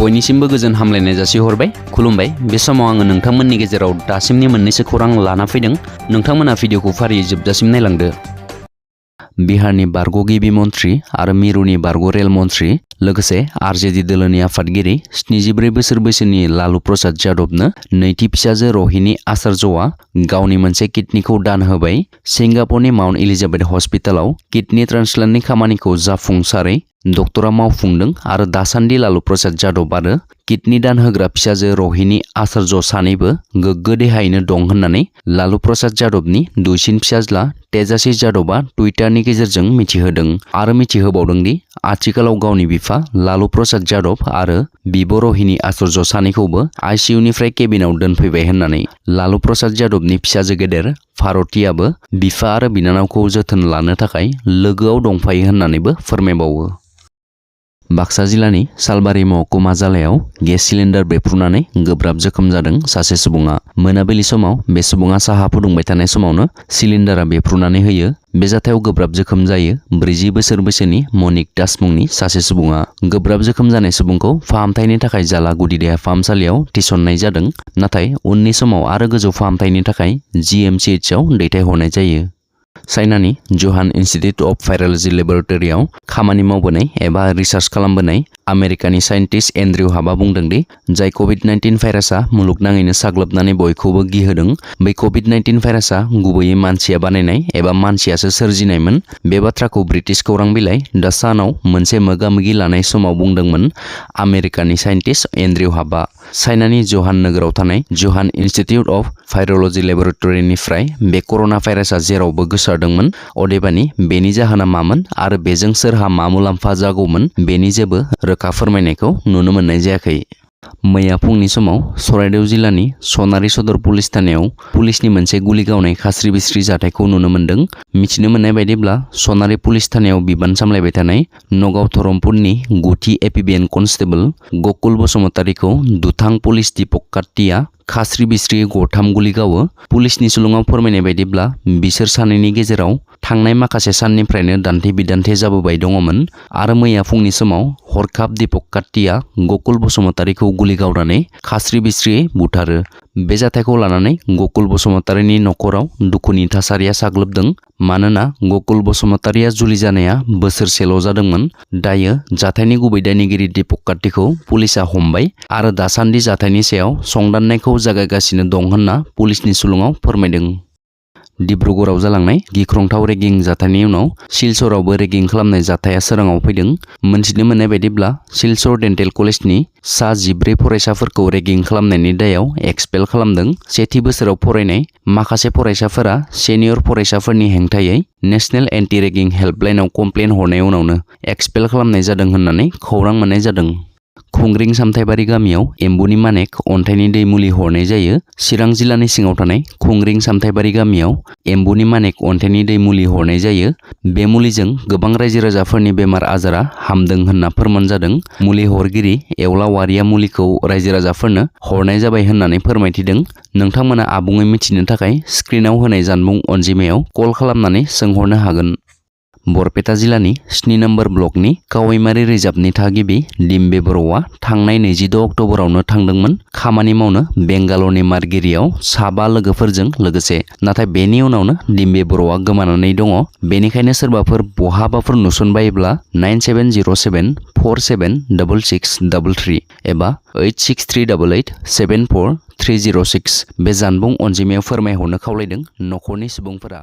बयनिसिमबो गोजोन हामलायनाय जासिहरबाय। खुलुमबाय। बे समाव आङो नोंथांमोननि गेजेराव दासिमनि मोननैसो खौरां लाना फैदों। नोंथांमोना भिडिअखौ फारियै जोबजासिम नायलांदो। बिहारनि बारग' गिबि मन्थ्रि आरो मिरुनि बारग' रेल मन्थ्रि लोगोसे आरजेडि दोलोनि आफादगिरि 74 बोसोर बैसोनि लालु प्रसाद यादवनो नैथि फिसाजो रहिणी आचार्यआ गावनि मोनसे किडनिखौ दान होबाय। सिंगापुरनि माउन्ट एलिजाबेथ हस्पिटालाव किडनि ट्रान्सप्लान्टनि खामानिखौ जाफुंसारै डक्टरा मावफुंदों आरो दासान्दि लालु प्रसाद यादव आरो किडनि दान होग्रा फिसाजो रहिणी आचार्य सानैबो गोग्गो देहायैनो दं होननानै लालु प्रसाद यादवनि दुइसिन फिसाज्ला तेजास्वी यादवआ टुइटारनि गेजेरजों मिथिहोदों आरो मिथिहोबावदों दि आथिखालाव गावनि बिफा लालु प्रसाद यादव आरो बिब' रहिणी आचार्य सानैखौबो आइसिइउनिफ्राय केबिनाव दोनफैबाय होननानै लालु प्रसाद यादवनि फिसाजो गेदेर भारतीयाबो बिफा आरो बिनानावखौ जोथोन लानो थाखाय लोगोआव दंफायो होननानैबो फोरमायबावो। बाक्सा जिल्लानि सालबारि महकुमा जालायाव गेस सिलिन्डार बेफ्रुनानै गोब्राब जोखोम जादों सासे सुबुङा। मोनाबिलि समाव बे सुबुङा साहा फुदुंबाय थानाय समावनो सिलिन्डारा बेफ्रुनानै होयो। बे जाथायाव गोब्राब जोखोम जायो 40 बोसोर बैसोनि मनिक दास मुंनि सासे सुबुङा। गोब्राब जोखोम जानाय सुबुंखौ फाहामथायनि थाखाय जाला गुदि देहा फाहामसालियाव थिसननाय जादों, नाथाय उननि समाव आरो गोजौ फाहामथायनि थाखाय GMCHआव दैथायहरनाय जायो। चाइनानि जुहान इन्स्टिट्युट अफ भाइर'ल'जि लेबरेटरियाव खामानि मावबोनाय एबा रिसार्च खालामबोनाय आमेरिकानि साइन्टिस्ट एन्ड्रिउ हाबा बुंदों दि जाय कभिड-19 भाइरासआ मुलुगनाङैनो साग्लोबनानै बयखौबो गिहोदों, बै कभिड-19 भाइरासआ गुबैयै मानसिया बानायनाय एबा मानसियासो सोरजिनायमोन। बे बाथ्राखौ ब्रिटिश खौरां बिलाइ दा सानआव मोनसे मोगा-मोगि लानाय समाव बुंदोंमोन आमेरिकानि साइन्टिस्ट एन्ड्रिउ हाबा। चाइनानि जुहान नोगोराव थानाय जुहान इन्स्टिट्युट अफ भाइर'ल'जि लेबरेटरिनिफ्राय बे कर'ना भाइरासआ जेरावबो गोसारदोंमोन, अदेबानि बेनि जाहोना मामोन आरो बेजों सोरहा मा मुलाम्फा जागौमोन बेनि जेबो रोखा फोरमायनायखौ नुनो मोननाय जायाखै। मैया फुंनि समाव चराइदेउ जिल्लानि सनारि सदर पुलिस थानायाव पुलिसनि मोनसे गुलि गावनाय खास्रि-बिस्रि जाथायखौ नुनो मोन्दों। मिथिनो मोननाय बायदिब्ला सनारि पुलिस थानायाव बिबान सामलायबाय थानाय नगाव धरमपुरनि 9थि एपिबिएन कनस्टेबल गकुल बसुमतारीखौ दुथां पुलिस दीपक काट्टिया खास्रि-बिस्रियै गथाम गुलि गावो। पुलिसनि सुलुङाव फोरमायनाय बायदिब्ला बिसोर सानैनि गेजेराव थांनाय माखासे साननिफ्रायनो दान्थे-बिदान्थे जाबोबाय दङमोन आरो मैया फुंनि समाव हरखाब दीपक काट्टिया गकुल बसुमतारीखौ गुलि गावनानै खास्रि-बिस्रियै बुथारो। बे जाथायखौ लानानै गकुल बसुमतारीनि नखराव दुखुनि थासारिया साग्लोबदों, मानोना गकुल बसुमतारीया जुलि जानाया बोसोरसेल' जादोंमोन। दायो जाथायनि गुबै दायनिगिरि दीपक काट्टिखौ पुलिसआ हमबाय आरो दासान्दि जाथायनि सायाव संदाननायखौ जागायगासिनो दं होनना पुलिसनि सुलुङाव फोरमायदों। डिब्रुगड़आव जालांनाय गिख्रंथाव रेगिं जाथायनि उनाव सिलचरावबो रेगिं खालामनाय जाथाया सोराङाव फैदों। मोनथिनो मोननाय बायदिब्ला सिलचर डेन्टेल कलेजनि सा 14 फरायसाफोरखौ रेगिं खालामनायनि दायाव एक्सपेल खालामदों। सेथि बोसोराव फरायनाय माखासे फरायसाफोरा सेनियर फरायसाफोरनि हेंथायै नेशनेल एन्टि रेगिं हेल्पलाइनाव कमप्लेन हरनाय उनावनो एक्सपेल खालामनाय जादों होननानै खौरां मोननाय जादों। खुंग्रिं सामथाइबारि गामियाव एम्बुनि मानेक अन्थाइनि दै मुलि हरनाय जायो। चिरां जिल्लानि सिङाव थानाय खुंग्रिं सामथाइबारि गामियाव एम्बुनि मानेक अन्थाइनि दै मुलि हरनाय जायो। बे मुलिजों गोबां रायजो राजाफोरनि बेमार आजारा हामदों होनना फोरमान जादों। मुलि हरगिरि एवला वारिया मुलिखौ रायजो राजाफोरनो हरनाय जाबाय होननानै फोरमायथिदों। नोंथांमोना आबुङै मिथिनो थाखाय स्क्रिनाव होनाय जानबुं अनजिमायाव कल खालामनानै सोंहरनो हागोन। बरपेटा जिल्लानि 7 नम्बर ब्लकनि कावैमारि रिजार्भनि थागिबि डिम्बे बर'आ थांनाय 26 अक्ट'बरावनो थांदोंमोन खामानि मावनो बेंगालरनि मारगिरियाव 5 लोगोफोरजों लोगोसे, नाथाय बेनि उनावनो डिम्बे बर'आ गोमानानै दङ। बेनिखायनो सोरबाफोर बहाबाफोर नुसनबायोब्ला 9707 476633 एबा 8638874306 बे जानबुं अनजिमायाव फोरमायहरनो खावलायदों नखरनि सुबुंफोरा।